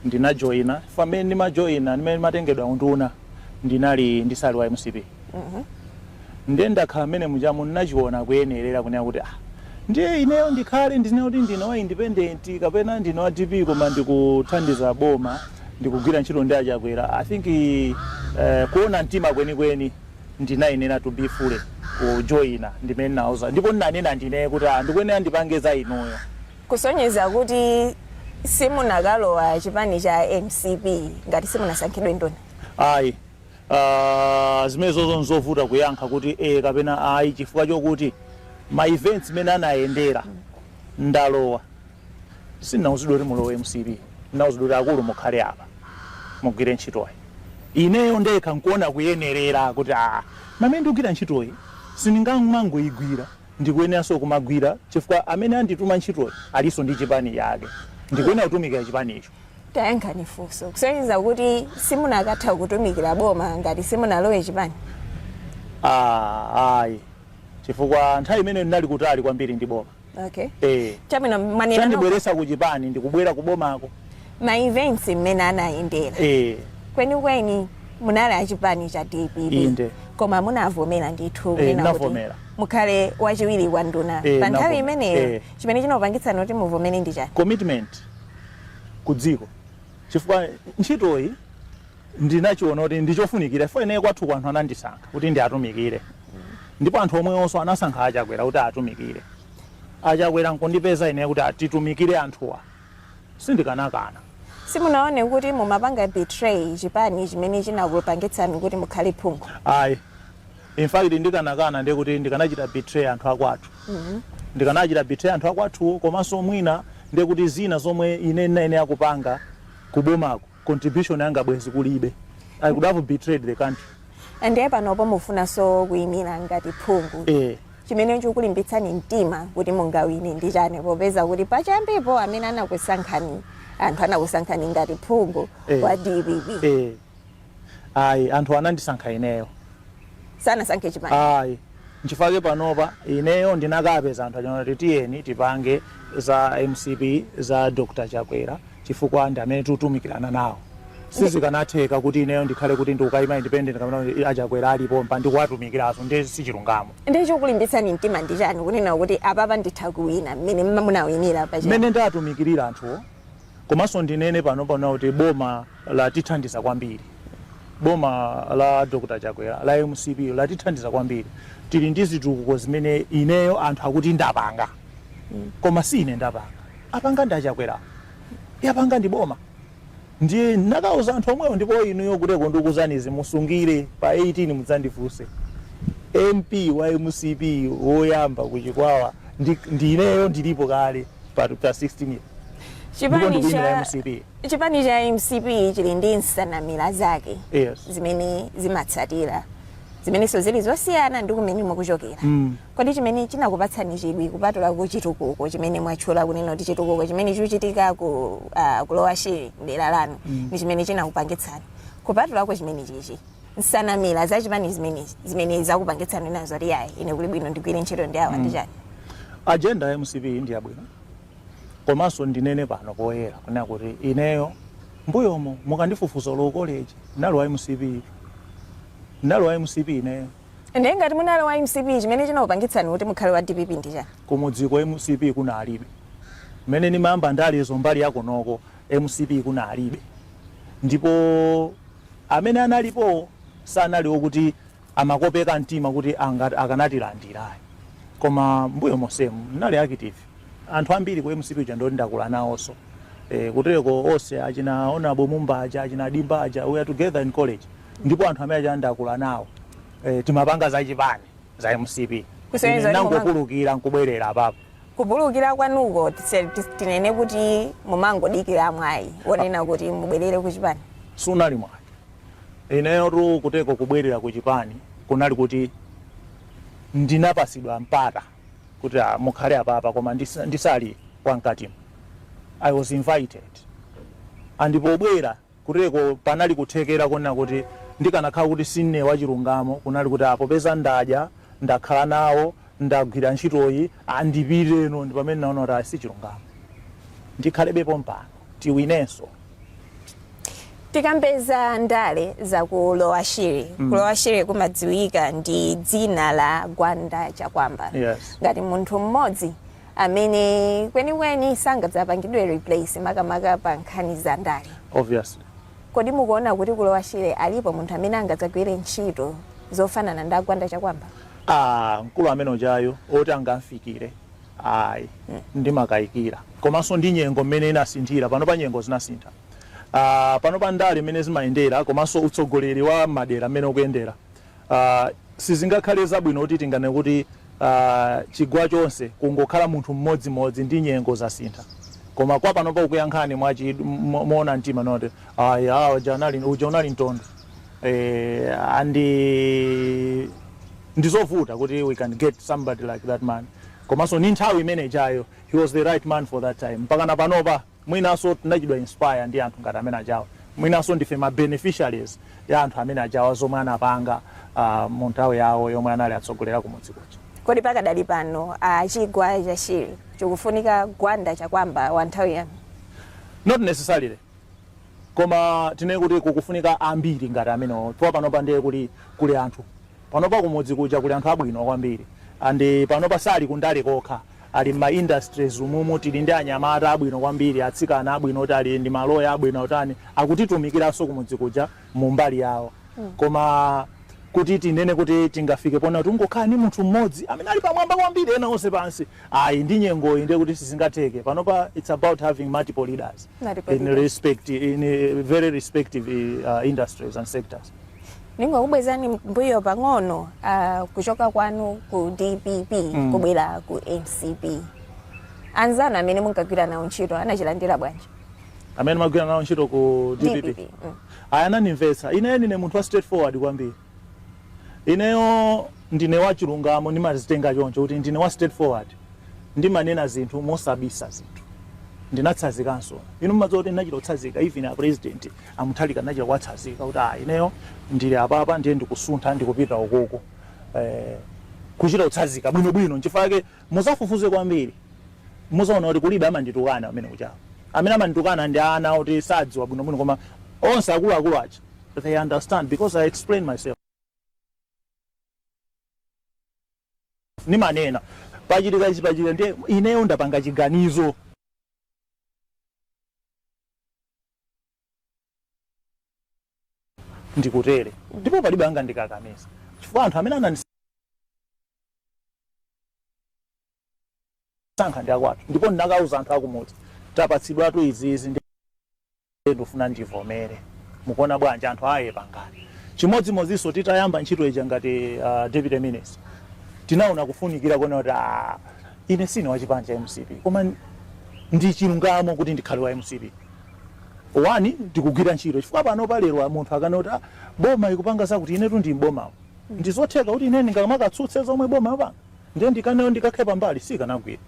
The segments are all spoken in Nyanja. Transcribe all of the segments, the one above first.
Ndinajoyina pamene ndimajoyina, ndimene ndimatengedwa unduna, ndinali ndisali wa MCP. Ndiye ndakhala mmene mujamu, ndinachiona kuyenerera kunena kuti, ah, ndiye ineyo ndikhale ndine kuti ndine wa independent kapena ndine wa DP, koma ndikuthandiza boma, ndikugwira ntchito ndi aChakwera. I think kuona mtima kwenikweni ndinayenera to be fully kujoyina. Ndimene nauza ndipo ndinanena ndine kuti, ah, ndikuyenera ndipange za inuyo. Kusonyeza kuti simunakalowa chipani cha MCP ngati simunasankhidwe nduna? Ayi, zimene zozo nzovuta kuyankha kuti e kapena ayi, chifukwa chokuti ma events mene anayendera, ndalowa sindinauzidwe kuti mulowe MCP. Ndinauzidwe kuti akulu mukhale apa, mugwire ntchitoyi. Ineyo ndekha nkuona kuyenerera kuti, ah, mamene ndikugwira ntchitoyi sindingamangoyigwira, ndikuyeneranso kumagwira chifukwa amene andituma ntchitoyi alinso ndi chipani chake, ndikuyenera kutumikira chipanicho. Tayankhani funso. Kusonyeza kuti simunakatha kutumikira boma ngati simunalowe chipani? Ah, ayi, chifukwa nthawi imene ndinali kutali kwambiri ndi boma. Okay. Chabwino, mwanena Chandibweresa ku chipani ndikubwera ku bomako. Ma events mmene anayendera, kwenikweni munali achipani cha DPP? Inde. Koma munavomera ndithu kunena kuti Ndinavomera. mukhale wachiwiri kwa nduna pa nthawi Ndinavomera. imeneyo? Eh. Chimene chinakupangitsani kuti muvomere ndi chani? Commitment ku dziko, chifukwa ntchitoyi ndinachiona kuti ndichofunikira, chifukwa ineyo kwathu anthu anandisankha kuti ndiatumikire, ndipo anthu omwewonso anasankha aChakwera kuti atumikire. AChakwera nkundipeza ineyo kuti atitumikire anthuwa, sindikanakana. Simunaone kuti mumapanga betray chipani chimene chinakupangitsani kuti mukhale phungu? Ayi, in fact ndikanakana ndiye kuti ndikanachita betray anthu akwathu, ndikanachita betray anthu akwathuwo, komanso mwina ndiye kuti zina zomwe ine ndinayenera kupanga kubomako, contribution yanga bwezi kulibe. I could have betrayed the country. Ndiye panopo mufunanso kuyimira ngati phungu? Eh. Chimene chikulimbitsani mtima kuti mungawine ndi chani, popeza kuti pachiyambipo amene anakusankhani, anthu anakusankhani ngati phungu wa DPP? Eh, ayi, anthu anandisankha ineyo. Sanasankhe chipani? Ayi, nchifukwa panopa ineyo ndinakapeza anthu achona kuti tiyeni tipange za MCP, za Dr Chakwera, chifukwa ndi amene tikutumikirana nawo. Sizikanatheka kuti ineyo ndikhale kuti ndikukayima independent kapena aChakwera alipo mpa ndikuwatumikiranso, ndiye sichilungamo. Ndiye chikulimbitsani mtima ndi chani kunena kuti apapa nditha kuwina mmene munawinira pachiyambi? Mmene ndatumikirira anthuwo, komanso ndinene pano pano kuti boma latithandiza kwambiri. Boma la Dr Chakwera la MCP latithandiza kwambiri. Tili ndi zitukuko zimene ineyo anthu akuti ndapanga, koma si ine ndapanga, apanga ndi aChakwera, yapanga ndi boma. Ndiye nakauza anthu omwewo, ndipo inuyo kuteko ndikuzanizi, musungire pa 18 mudzandifunse. MP wa MCP woyamba kuChikwawa ndi ineyo, ndilipo kale pa 16 ndipo Chipani ndikuyimira cha MCP. Chipani cha MCP chili ndi nsanamira zake zimene zimatsatira, zimenenso zili zosiyana ndi kumene mukuchokera. Kodi chimene chinakupatsani chidwi, kupatula ku chitukuko chimene mwatchula kunena kuti chitukuko chimene chikuchitika ku Lower Shire, dera lanu, ndi chimene chinakupangitsani, kupatulako chimene chichi, nsanamira za chipani zimenezi zimene zakupangitsani nazo kuti yayi, ine kuli bwino ndigwire ntchito ndi awa, ndi chani? Agenda ya MCP ndi yabwino, komanso ndinene pano poyera kunena kuti ineyo mbuyomo mukandifufuza low college ndinali wa MCP, ndinali wa MCP ineyo. Ndiye ngati munali wa MCP, chimene chinakupangitsani kuti mukhale wa DPP ndi chani? Kumudziko MCP kunalibe. Mmene ndimayamba ndalezo mbali yakonoko MCP kunalibe, ndipo amene analipo sanali wokuti amakopeka mtima kuti akanatilandirayi. Koma mbuyo monsemu ndinali active. Anthu ambiri ku MCP uja ndoti ndakula nawonso, kutereko onse achina Honorable Mumbaja, achina Dimbaja, we are together in college, ndipo anthu amene aja ndakula nawo, timapanga zachipani za MCP. Kusonyeza Ine kuti nangopulukira nkubwerera apapo. Kupulukira kwanuko tinene kuti mumangodikira mwayi wonena kuti mubwerere ku chipani? Sunali mwayi. Ineyo tu kuteko kubwerera ku chipani kunali kuti ndinapasidwa mpata kuti, ah, mukhale apapa, koma ndisali wamkatimo. I was invited, and pobwera kuteko panali kuthekera konena kuti ndikanakhala kuti sine wachilungamo, kunali kuti popeza ndadya, ndakhala nawo, ndagwira ntchitoyi, andipiteno. Ndi pamene naona kuti si chilungamo, ndikhalebepo mpano, tiwinenso. Tikambe za ndale za ku Lower Shire. Ku Lower Shire kumadziwika ndi dzina la Gwanda Chakwamba. Ngati munthu mmodzi amene kwenikweni sangadzapangidwe replace makamaka pa nkhani za ndale. Obviously. Kodi mukuona kuti ku Lower Shire alipo munthu amene angadzagwire ntchito zofanana ndi a Gwanda Chakwamba? Ah, mkulu amene ujayo oti angamfikire, ayi, ndimakayikira. Komanso ndi nyengo mmene inasinthira panopa, nyengo zinasintha. Panopa ndale mmene zimayendera komanso utsogoleri wa madera mmene ukuyendera, sizingakhale zabwino kuti tinganene kuti chigwa chonse kungokhala munthu mmodzimodzi. Ndi nyengo zasintha. Koma kwa panopa, ukuyankhani moona mtima noti ayi, uja unali mtondo, and ndizovuta kuti we can get somebody like that man. Komanso ni nthawi imene ijayo, he was the right man for that time. Mpaka na panopa mwinanso tinachidwa inspire ndi anthu ngati amene ajawa. Mwinanso ndife ma beneficiaries ya anthu amene ajawa, zomwe anapanga mu nthawi yawo yomwe anali atsogolera kumudzi kuja. Kodi pakadali pano chigwa cha Shire chikufunika Gwanda Chakwamba wa nthawi yanu? Not necessarily, koma tinene kuti kukufunika ambiri ngati amenewo, chifukwa panopa ndiye kuli anthu, panopa kumudzi kuja kuli anthu abwino kwambiri, and panopa sali kundale kokha, ali ma industries umumu. Tili ndi anyamata abwino kwambiri, atsikana abwino, kuti ali ndi maloya abwino, otani, akutitumikiranso kumudzi kuja mu mbali yawo. Koma kuti tinene kuti tingafike pona kuti ungokhala ndi munthu mmodzi amene ali pamwamba kwambiri, ena onse pansi, ayi, ndi nyengoyi ndiye kuti sizingatheke. Panopa it's about having multiple leaders Multiple in leaders. respect in very respective industries and sectors. Ndingokubwezani mbuyo pang'ono, kuchoka kwanu ku DPP kubwera ku MCP, anzanu amene munkagwira nawo ntchito anachilandira bwanji? Amene magwira nawo ntchito ku DPP? DPP. Aya, anandimvetsa. Ineyo ndine munthu wa straightforward kwambiri. Ineyo ndine wachilungamo, ndimazitenga choncho kuti ndine wa straightforward, ndimanena zinthu mosabisa zinthu. Ndinatsazikanso. Inu mumadziwa kuti ndinachita kutsazika even a President a Mutharika, ndinachita kuwatsazika kuti ah, ineyo ndili apapa, ndiye ndikusuntha, ndikupita ukoko, kuchita kutsazika bwinobwino. Nchifukwa chake muzafufuze kwambiri, muzaona kuti kulibe amanditukana amene kuchawo. Amene amanditukana ndi ana oti sadziwa bwinobwino, koma onse akuluakulu aja, they understand because I explain myself. Nimanena pachitika ichi, pachitika, ndiye ineyo ndapanga chiganizo, ndikutere, ndipo palibe angandikakamiza, chifukwa anthu amene anandisankha ndi akwathu. Ndipo ndinakauza anthu akumudzi, tapatsidwatu izizi, ndi ndifuna ndivomere, mukuona bwanji? Anthu aye pangani chimodzimodzinso. Titayamba ntchito ija ngati deputy minister, tinaona kufunikira kuona kuti ine sine wachipani cha MCP, koma ndi chilungamo kuti ndikhale wa MCP. One, ndikugwira ntchito, chifukwa pano palero munthu akana kuti boma ikupanga zakuti, inetu ndi mbomawo, ndizotheka kuti ine ndingamakatsutse zomwe boma yapanga? Ndiye ndikaneyo ndikakhale pambali, sikanagwira.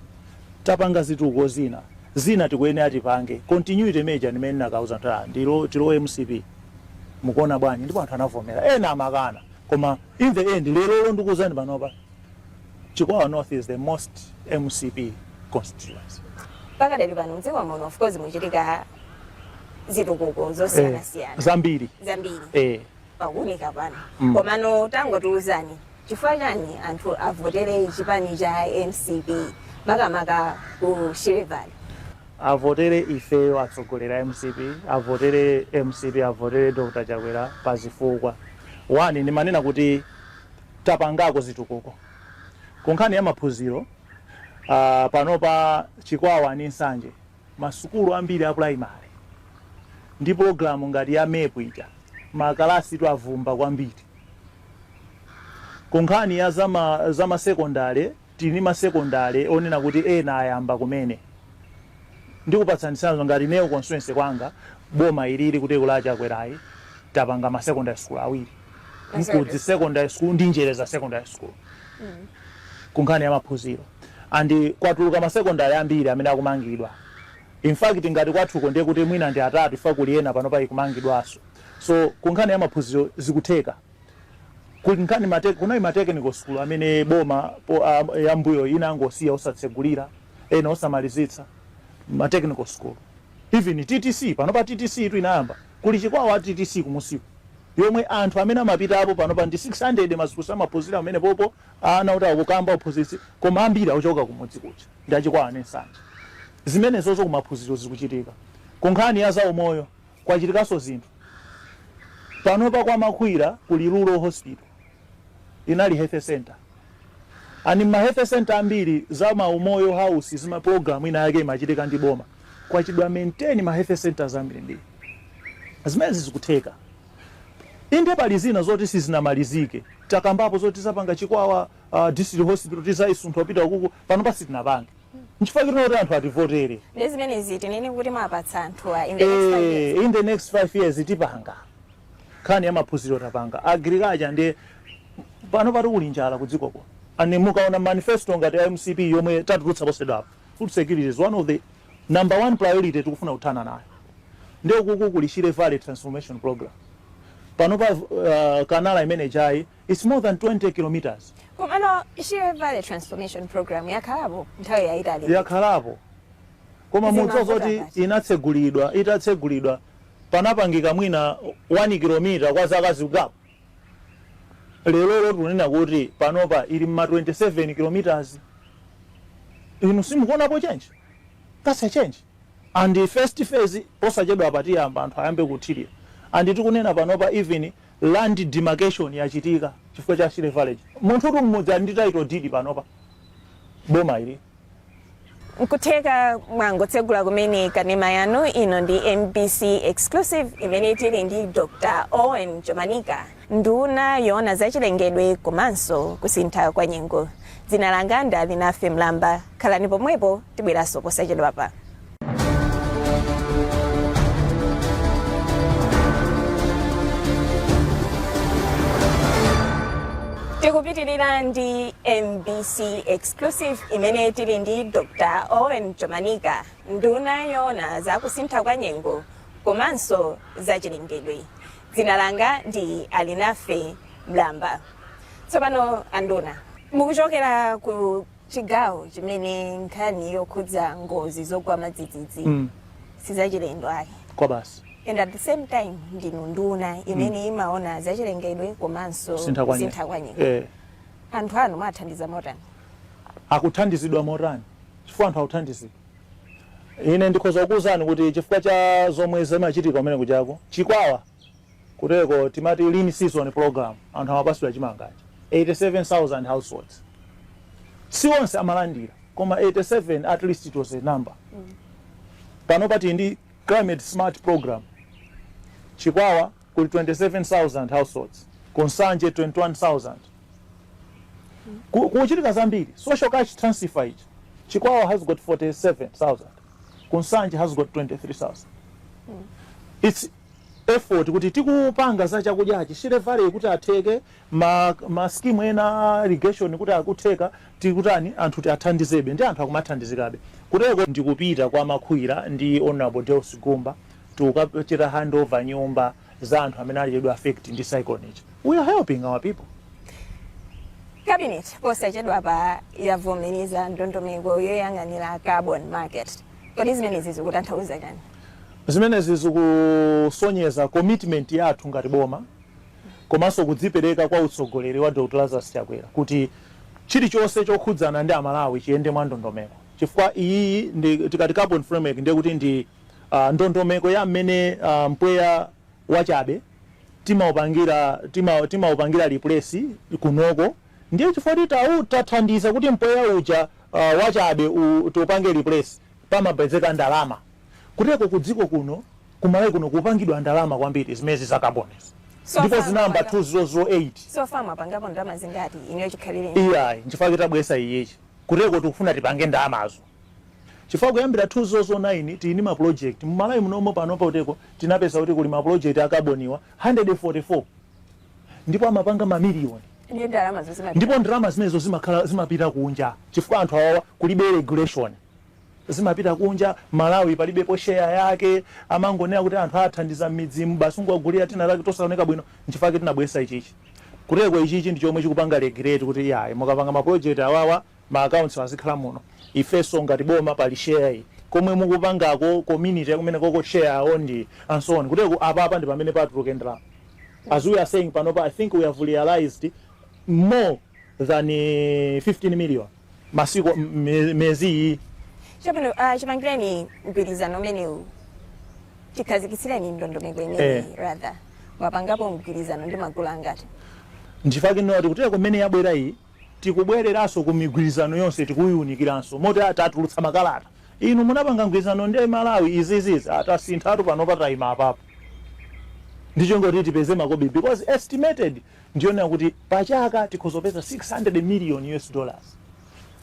Tapanga zitukuko zina, zina tikuyenera tipange continuity major. Ndimene ndinakauza anthu, ndilo tilowe MCP, mukuona bwanji? Ndipo anthu anavomera, ena amakana, koma in the end, lerolo ndikuwuzani panopa, Chikwawa North is the most MCP constituency. Pakadali pano mdziko muno, of course, muchitika zitukuko zosiyanasiyana. Zambiri. Zambiri. Pakuoneka pano. Komano tangotiuzani, chifukwa chani anthu avotere chipani cha MCP, makamaka ku Shire Valley? Avotere ifeyo atsogoleri MCP, avotere MCP, avotere Dr Chakwera pa zifukwa. One, ndimanena kuti tapangako zitukuko ku nkhani ya maphunziro. Panopa Chikwawa ndi Nsanje, masukulu ambiri a primary ndi program ngati ya MEP ija, makalasi twavumba kwambiri. Ku nkhani ya zama secondary, tili ndi masekondale onena kuti ena ayamba kumene. Ndikupatsani chitsanzo, ngati ineyo constituency kwanga, boma ilili kuti kula Chakwerayi, tapanga ma secondary school awiri, Mkudzi Secondary School ndi Njereza Secondary School, ku nkhani ya maphunziro. And kwatuluka ma secondary ambiri amene akumangidwa. In fact, ngati kwathuko ndiye kuti mwina ndi atatu, ifa kuli ena panopa ikumangidwanso. So ku nkhani ya maphunziro zikutheka. Kuli nkhani kunali ma technical school amene boma yambuyo inangosiya osatsegulira, ena osamalizitsa ma technical school. Even TTC, panopa TTC itu inayamba. Kuli Chikwawa TTC kumusiku, yomwe anthu amene amapitapo panopa ndi 600, masukulu amaphunzira amene popo ana kuti akukamba uphunzitsi, koma ambiri akuchoka kumudzi kuja ndi aChikwawa ndi Nsanje. Zimenezozo kumaphunziro zikuchitika. Ku nkhani ya zaumoyo kwachitikanso zinthu. Panopa kwa Makwira kuli rural hospital, inali health center, and ma health center ambiri za maumoyo house zima program ina yake imachitika ndi boma. Kwachidwa maintain ma health centers ambiri mbiri. Zimenezi zikutheka. Inde, pali zina zoti sizinamalizike. Takambapo zoti tizapanga Chikwawa district hospital, tizayisuntha kupita kuku. Panopa sitinapange, nchifukwa choti anthu ativotere. Ndi zimenezi tinene kuti mwapatsa anthuwa in the next 5 years? In the next 5 years tipanga. Nkhani ya maphunziro tapanga. Agriculture, ndi pano pati kuli njala ku dziko kuno, and mukaona manifesto ngati ya MCP yomwe tatulutsa posachedwapa, food security is one of the number one priority tikufuna kuthana nayo. Ndiyo kuku kuli Shire Valley Transformation Program. Panopa kanala imene chayi, it's more than 20 kilometers. Komano Shire Valley Transformation Program yakhalapo nthawi yayitali. Yakhalapo, koma mudziwa Zimavuta zoti pati. inatsegulidwa, itatsegulidwa panapangika mwina 1 kilomita kwa zaka zingapo. Lero tunena kuti panopa ili mma 27 kilometers. Inu simukuonapo change? That's a change. And the first phase posachedwa patiyamba, anthu ayambe kuthirira. And tikunena panopa even land demarcation yachitika chifukwa cha Shire Valley. Munthu kuti mmudzi ali ndi title deed panopa, boma ili. Nkutheka mwangotsegula kumene kanema yanu. Ino ndi MBC Exclusive imene tili ndi Dr Owen Chomanika, nduna yoona zachilengedwe komanso kusintha kwa nyengo. Dzina langa ndi Alinafe Mlamba. Khalani pomwepo, tibweranso posachedwapa. Tikupitirira ndi MBC Exclusive imene tili ndi Dr Owen Chomanika, nduna yoona za kusintha kwa nyengo komanso zachilengedwe. Dzina langa ndi Alinafe Mlamba. Tsopano anduna, mukuchokera ku chigawo chimene nkhani yokhudza ngozi zogwa madzidzidzi sizachilendo ayi. Kwa basi. And at the same time ndinu nduna imene imaona zachilengedwe komanso kusintha kwa nyengo. Kusintha kwa nyengo. Anthu anu mwathandiza motani? Akuthandizidwa motani? Chifukwa anthu akuthandizidwa. Ine ndikhoza kukuwuzani kuti chifukwa cha zomwe zimachitika kumene kuchako, Chikwawa kuteko timati lean season program, anthu amapasidwa chimangachi, 87,000 households. Si onse amalandira, koma 87 at least it was a number. Panopa tili ndi climate smart program. Chikwawa kuli 27,000 households, kuNsanje 21,000. Kuchitika zambiri. Social cash transfer ichi, Chikwawa has got 47,000, kuNsanje has got 23,000. It's effort kuti tikupanga za chakudyachi, Shire Valley kuti atheke, ma scheme ena irrigation kuti akutheka, tikutani, anthu tiathandizebe, ndi anthu akumathandizikabe. Kuteko ndikupita kwa Makhwira ndi Honorable Deus Gumba, tikukachita handover nyumba za anthu amene achedwa affect ndi cyclone ichi. We are helping our people. Cabinet posachedwapa yavomereza ndondomeko yoyang'anira carbon market. Kodi zimenezi zikutanthauza chani? Zimenezi zikusonyeza commitment yathu ngati boma komanso kudzipereka kwa utsogoleri wa Dr Lazarus Chakwera kuti chilichonse chokhudzana ndi Amalawi chiyende mwa ndondomeko. Chifukwa iyiyi ndi, tikati carbon framework, ndiye kuti ndi ndondomeko ya mmene mpweya wachabe timaupangira replace kunoko. Ndiye chifukwa kuti tathandiza kuti mpweya uja wachabe tiupange replace, pamapezeka ndalama. Kuteko ku dziko kuno, kuMalawi kuno, kupangidwa ndalama kwambiri zimezi za carbon. So ndipo far zinamba 2008. So far mwapangapo ndalama zingati ineyo chikhalire? Iyayi, nchifukwa tabwesa iyechi. Kuteko tikufuna tipange ndalamazo chifukwa kuyambira 2009 tili ndi ma project mMalawi munomo. Panopa kuteko tinapeza kuti kuli ma project a carboniwa 144 ndipo amapanga mamiliyoni. Ndiye ndalama zozimapita Ndipo ndalama zimenezo zimakhala zimapita kunja, chifukwa anthu awawa kulibe regulation, zimapita kunja. Malawi palibepo share yake. Amangonena kuti anthu athandiza m'midzimu basi, ungowagulira tina lake tosaoneka bwino. Nchifukwa tinabwesa ichichi. Kuteko ichichi ndi chomwe chikupanga regulate kuti yayi, mukapanga ma project awawa, ma accounts azikhala muno, ifenso ngati boma pali share iyi. Komwe mukupangako, community yakumene koko, share yawo ndi and so on. Kuteko apapa ndi pamene patuluke ndalama. As we are saying panopa, I think we have realized more than 15 million masiku mezi iyi. Chabwino, chipangireni mgwirizano umenewu, chikhazikitsireni ndondomeko imeneyi, rather, mwapangapo mgwirizano ndi magulu angati? Ndifake noti kutera kumene yabwera iyi, tikubwereranso ku migwirizano yonse, tikuyunikiranso moti atatulutsa makalata: inu munapanga mgwirizano ndi Malawi, izizizi atasinthatu, pano patayima apapo. Ndichongoti tipeze makobi, because estimated ndiyonera kuti pachaka tikhozopeza 600 million US dollars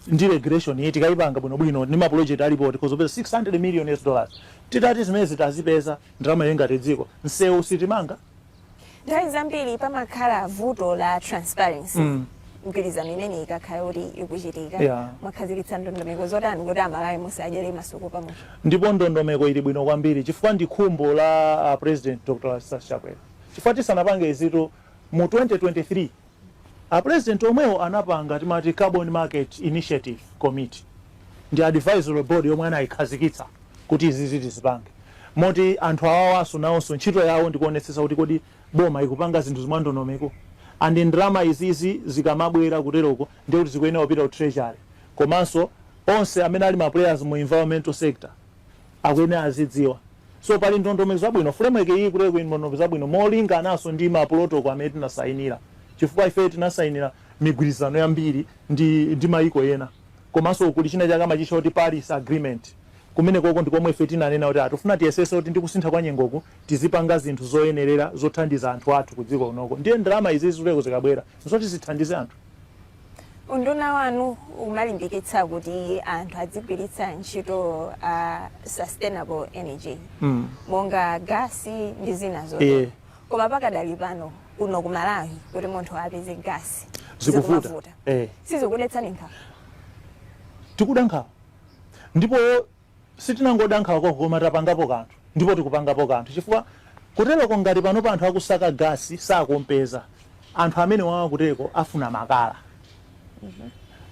ndi regulation iyi. Tikayipanga bwinobwino ndi ma project alipo, tikhozopeza 600 million US dollars. Titati zimene zitazipeza, ndalama yengati dziko msewu sitimanga. Nthawi zambiri pamakhala vuto la transparency mgwirizano imene ikakhala kuti ikuchitika. Mwakhazikitsa ndondomeko zotani kuti Amalawi musadyere masuku pamwe? Ndipo ndondomeko ili bwino kwambiri, chifukwa ndi khumbo la President Dr Lazarus Chakwera. Chifukwa tisanapange izitu mu 2023, a President omwewo anapanga timati Carbon Market Initiative Committee, ndi advisory board yomwe anayikhazikitsa kuti izi ziti zipange, moti anthu awawanso nawonso ntchito yawo ndikuonetsetsa kuti kodi boma ikupanga zinthu zimwa ndondomeko, and ndalama izizi zikamabwera kuteroko ndiye kuti zikuyenera kupita ku Treasury, komanso onse amene ali ma players mu environmental sector akuyenera azidziwa. So pali ndondomeko zabwino, framework iyi kuteko ndondomeko zabwino molingananso ndi ma protocol amene tinasayinira, chifukwa ife tinasayinira migwirizano yambiri ndi mayiko ena, komanso kuli china chake amachitcha kuti Paris Agreement. Kumene koko ndikomwe ife tinanena kuti atifuna tiyesese kuti ndi kusintha kwa nyengoku tizipanga zinthu zoyenerera zothandiza anthu athu ku dziko kunoko. Ndiye ndalama izi zileko zikabwera nzoti zithandize anthu. Unduna wanu umalimbikitsa kuti anthu adzigwiritsa ntchito sustainable energy monga gasi ndi zina zotero. Koma pakadali pano kuno ku Malawi, kuti munthu apeze gasi zikuvuta. Zikumavuta. Eh. Sizikudetsani nkhawa? Tikuda nkhawa, ndipo sitinangoda nkhawa koko, koma tapangapo kanthu, ndipo tikupangapo kanthu, chifukwa kuteroko ngati panopa anthu akusaka gasi sakumpeza, anthu amene wawa kutereko afuna makala.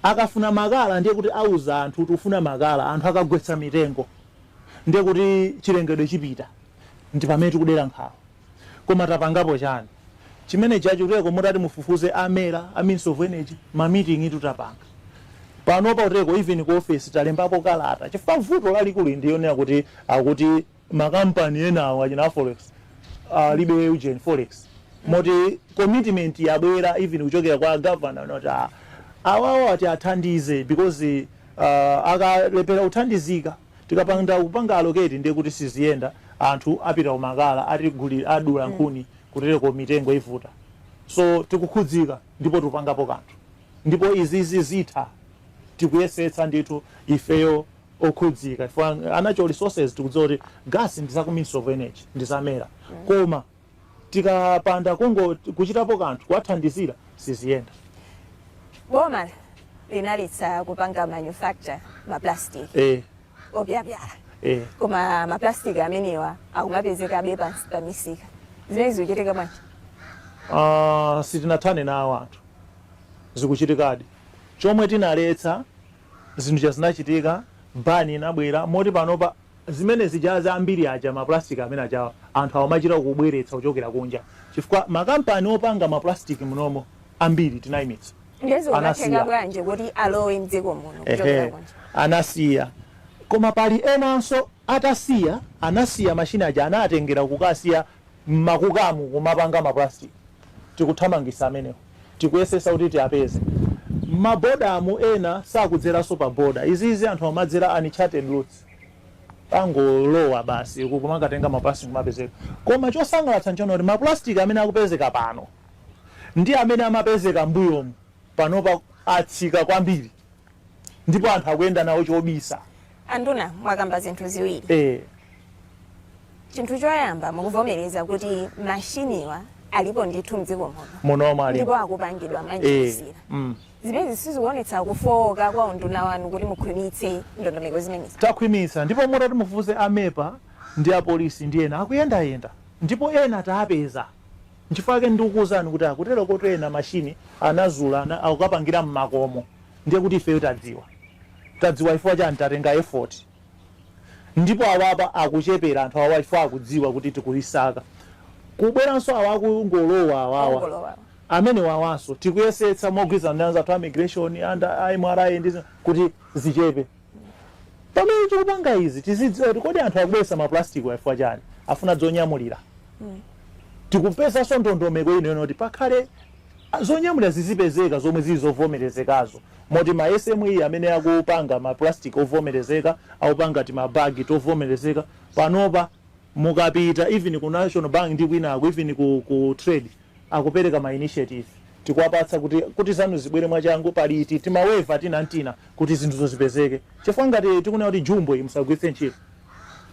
Akafuna makala, ndiye kuti auza anthu kuti ufuna makala, anthu akagwetsa mitengo, ndiye kuti chilengedwe chipita. Ndi pamene tikudera nkhawa. Koma tapangapo chani chimene chachuteko? Mutati mufufuze a MERA, a Ministry of Energy, ma meeting tutapanga panopa kuteko, even ku office talembapo kalata, chifukwa vuto lalikulu ndiyonera kuti akuti makampani enawo achina forex alibe ujeni forex, moti commitment yabwera even kuchokera kwa governor noti awawo ati athandize, because akalepera kuthandizika, tikapanda kupanga allocate, ndiye kuti siziyenda, anthu apita kumakala, atiguli adula nkhuni kutereko, mitengo ivuta. So tikukhudzika ndipo tikupangapo kanthu, ndipo izizi zitha. Tikuyesetsa ndithu ifeyo okhudzika. Ifo natural resources tikudziwa kuti gas ndi za ku Ministry of Energy, ndi za MERA, koma tikapanda kungo kuchitapo kanthu kuwathandizira, siziyenda. Boma linaletsa kupanga manufacture ma plastic opyapyala, koma ma plastic amenewa akumapezekabe pansi pa misika. Zimene zikuchitika bwanji? Sitinathane nawo anthu, zikuchitikadi. Chomwe tinaletsa, zinthu zinachitika, ban inabwera, moti panopa zimene zijaza ambiri aja ma plastic amene ajawa, anthu awamachita kubweretsa kuchokera kunja, chifukwa makampani opanga ma plastic munomo ambiri tinayimitsa. Ndiye zikumatheka Anasiya. bwanji kuti alowe mdziko muno kuchokera kunja? Anasiya, koma pali enanso atasiya, anasiya mashini aja, anatengera kukasiya mmakukamu kumapanga ma plastic. Tikuthamangisa amenewo, tikuyesesa kuti tiapeze mabodamu. Ena sakudzeranso pa boda, izizi anthu amadzera uncharted routes, angolowa basi kumakatenga ma plastic kumapezeka. Koma chosangalatsa nchono kuti ma plastic amene akupezeka pano ndi amene amapezeka mbuyomu panopa atsika kwambiri, ndipo anthu akuyenda nawo chobisa. Anduna, mwakamba zinthu ziwiri. Chinthu choyamba, mukuvomereza kuti mashiniwa alipo ndithu mdziko muno? Munomo alipo. Ndipo akupangidwa mwanjira. Zimenezi sizikuonetsa kufowoka kwa unduna wanu kuti mukhwimitse ndondomeko zimenezi? Takhwimitsa, ndipo mutati mufufuze a MEPA ndi apolisi ndi ena akuyendayenda, ndipo ena taapeza. Nchifukwa chake ndikukuwuzani kuti akutero kuti ena mashini anazula akukapangira mmakomo. Ndiye kuti ifeyo tadziwa, tadziwa chifukwa chani? Tatenga effort. Ndipo awapa akuchepera anthu awa chifukwa akudziwa kuti tikuisaka. Kubweranso awa akungolowa awawa, Ongolowa. Amene wawanso tikuyesetsa mogwirizana ndi anzathu a immigration and a MRA ndi kuti zichepe. Pamene tikupanga izi, tizidziwa kuti kodi anthu akubweretsa ma plastic chifukwa chani? Afuna zonyamulira. Tikupezanso ndondomeko ino kuti pakhale zonyamulira zizipezeka zomwe zili zovomerezekazo, moti ma SME amene akupanga ma plastic ovomerezeka, akupanga timabagi tovomerezeka. Panopa mukapita even ku National Bank ndi kwinako, even ku trade, akupereka ma initiative. Tikuwapatsa kuti zanu zibwere mwachangu, pali iti tima waiver tinantina kuti zinthuzo zipezeke, chifukwa ngati tikunena kuti jumbo iyi musagwiritse ntchito,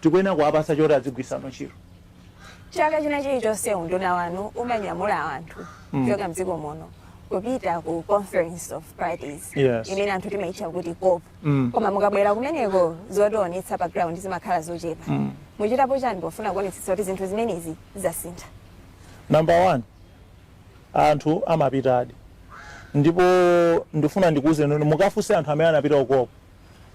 tikuyenera kuwapatsa choti adzigwirisano ntchito. Chaka china chilichonse unduna wanu umanyamula anthu kuchoka mdziko muno kupita ku Conference of Parties, imene anthu timaitcha kuti COP. Koma mukabwera kumeneko, zotionetsa pa ground zimakhala zochepa. Muchitapo chani pofuna kuonetsetsa kuti zinthu zimenezi zasintha? Number one, anthu amapitadi, ndipo ndifuna ndikuuze nunu, mukafunse anthu amene anapita ku COP.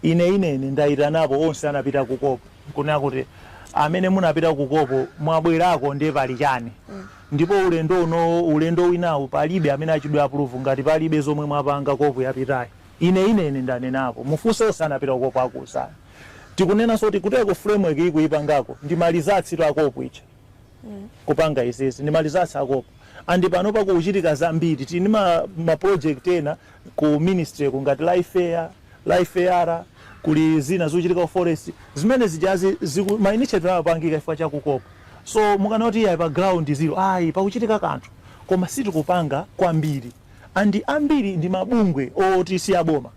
Ine inene ndayitanapo onse anapita ku COP, kunena kuti amene munapita ku COP mwabwerako, ndiye pali chani? Ndipo ulendo uno, ulendo winawu, palibe amene achidwe approve ngati palibe zomwe mwapanga COP yapitayi. Ine inene ndanenapo, mufunse onse anapita ku COP, akuuzani. Tikunenanso kuti kuteko framework iyi kuyipangako ndi ma results a COP icha. Kupanga izizi ndi ma results a COP. And pano pakuchitika zambiri. Tili ndi ma project ena ku ministry ku ngati Life Air, Life Air, kuli zina zikuchitika ku forest zimene zijazi ma initiative amapangika chifukwa cha ku COP. So mukanati iyayi, pa ground zero, ayi, pakuchitika kanthu, koma sitikupanga kwambiri. And ambiri ndi mabungwe oti si aboma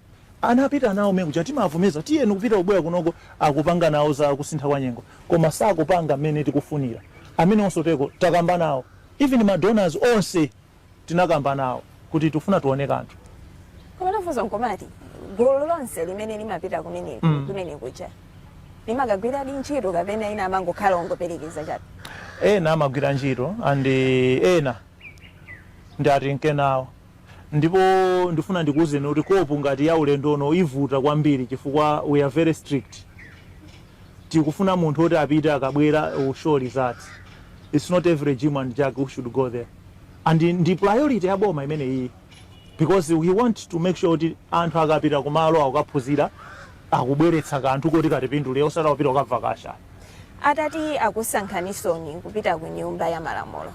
anapita nawo mekuja, timavomeza tiyeni kupita kubwera kunoko, akupanga nawo za kusintha kwa nyengo, koma sakupanga mmene tikufunira. Amene onso teko takamba nawo, even ma donors onse tinakamba nawo kuti tifuna tione kanthu. Koma nafunso nkomati, gulu lonse limene limapita kumeneko, kumene kuja limakagwiradi ntchito kapena ina amangokhala ongoperekeza chabe? Ena amagwira ntchito and ena ndi atinke nawo. Ndipo ndifuna ndikuwuzeni kuti COP ngati ya ulendo uno ivuta kwambiri chifukwa we are very strict. Tikufuna munthu oti apite, akabwera will show results. It's not every Jim and Jack who should go there, and ndi priority ya boma imene iyi, because we want to make sure kuti anthu akapita kumalo akukaphunzira, akubweretsa kanthu koti katipindule, osati akupita kukabva kasha. Atati akusankhanisoni kupita ku Nyumba ya Malamulo,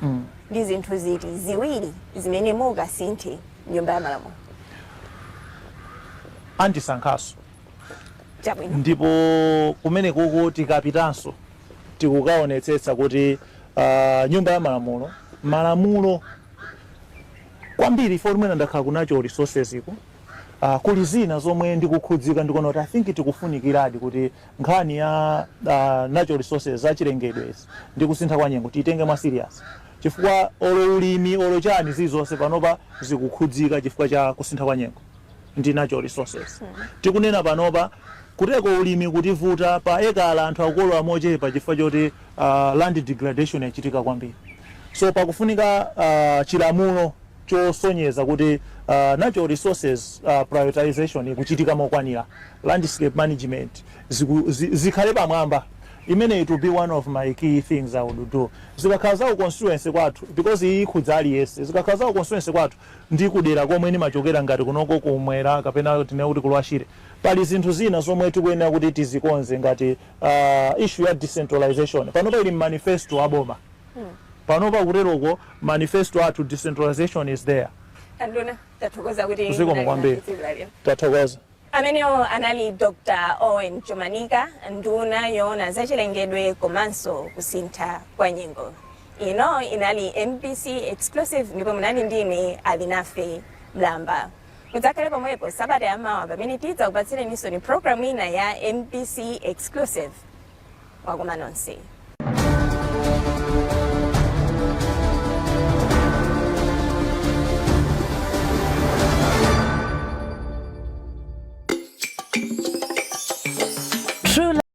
ndi zinthu ziti ziwiri zimene mukasinthe Nyumba ya Malamulo? Andisankhaso. Chabwino. Ndipo kumene kuko tikapitanso, tikukaonetsetsa kuti Nyumba ya Malamulo, malamulo kwambiri ifo limene ndakhala ku natural resources iko, kuli zina zomwe ndikukhudzika, ndikuona kuti I think tikufunikiradi kuti nkhani ya natural resources, zachilengedwe izi ndi kusintha kwa nyengo, tiyitenge mwa serious, chifukwa olo ulimi, olo chani, zilizonse panopa zikukhudzika chifukwa cha kusintha kwa nyengo ndi natural resources. Tikunena panopa, kuteko ulimi kutivuta, pa ekala anthu akukolola mochepa chifukwa choti land degradation yachitika kwambiri. So pakufunika chilamulo chosonyeza kuti natural resources prioritization ikuchitika mokwanira, landscape management zikhale pamwamba. Imene it will be one of my key things I would do zikakhala za ku constituency kwathu, because iyi ikhudza aliyense. Zikakhala za ku constituency kwathu ndi kudera komwe ndimachokera, ngati kunoko kumwera kapena tinene kuti ku Lower Shire, pali zinthu zina zomwe tikuyenera kuti tizikonze, ngati issue ya decentralization. Panopa ili manifesto aboma. Panopa kuteroko manifesto athu, decentralization is there. Anduna, tathokoza kuti Zikomo munali kwambiri. nafe tsiku la lero. Tathokoza. Amenewo anali Dr Owen Chomanika, nduna yoona zachilengedwe komanso kusintha kwa nyengo. Ino inali MBC Exclusive, ndipo munali ndine Alinafe Mlamba. Mudzakhale pomwepo sabata yamawa pamene tidzakupatsireninso ni programu ina ya MBC Exclusive. Mwakoma nonse.